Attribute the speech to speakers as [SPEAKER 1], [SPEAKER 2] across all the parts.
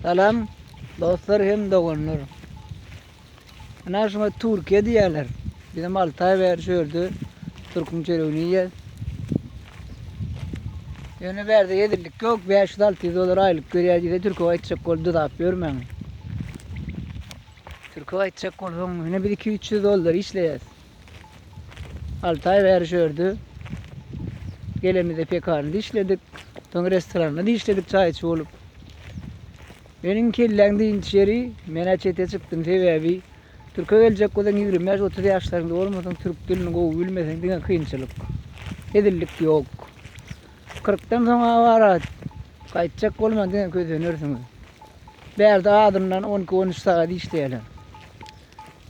[SPEAKER 1] Salam dostlar hem doganlar. Ina şuňa Türkiýe diýýärler. Bizem 6 aý bäri şu ýerde türküň çöregini iýýäs. Ýöne bärde hezillik ýok. 500-600 dollar aýlyk berýär diýse türke gaýtjak bolup dyzap ýörmäň. Türke gaýtjak bolsaň, ine biz 2-300 dollar işleýäs. 6 aý bäri şu ýerde. Gelemizde pekarnada işledik. Soň restoranda işledik çaýçy bolup. Meniň kelläň dynç ýeri, men-ä çete çykdym sebäbi türke geljek bolsaň 25-30 ýaşlaryňda bolmasaň türk dilini gowy bilmeseň diňe kynçylyk. Hezillik ýok. Kyrkdan soň awara gaýtjak bolmaň diňe kösenersiňiz. Bärde azyndan 12-13 sagat işleýärler.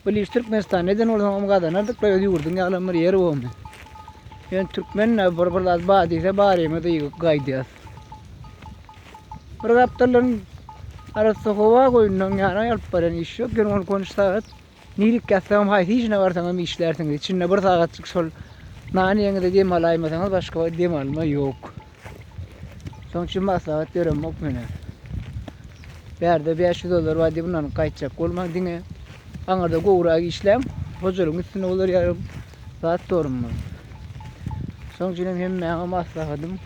[SPEAKER 1] Bil iş Türkmenistanda eden bolsaňam gazanardyk öz ýurduň ýalam bir ýeri bolmy. Ýöne türkmen bir bir zat bar diýse barymyz ýygyp gaýdýas. Bir gapdaldan arassa howa goýundan ýana alyp barýan iş ýok. Ýöne ony konuş sagat nirik ýatsaňam haýsy işine barsaňam işlärsiňiz. Içinde bir sagatjyk şol nan ýeňize dem alaýmasaňyz başga dem alma ýok. Şonuň üçin maslahat beremok menä. Bärde 500 dollar bar diýip ynanyp gaýtjak bolmaň diňe aňyrda gowrak işläň hojalygyň üstünde bolar ýaly zat dorunmaz. Şonuň üçin hem hemmäňe maslahatym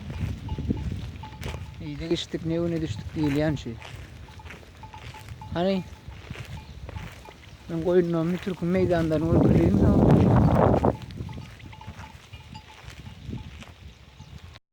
[SPEAKER 1] Iýdik içdik ne güne düşdük diýilýän şu. Hany men goýunlarymy türkmen meýdanlaryny görkezeyim sana.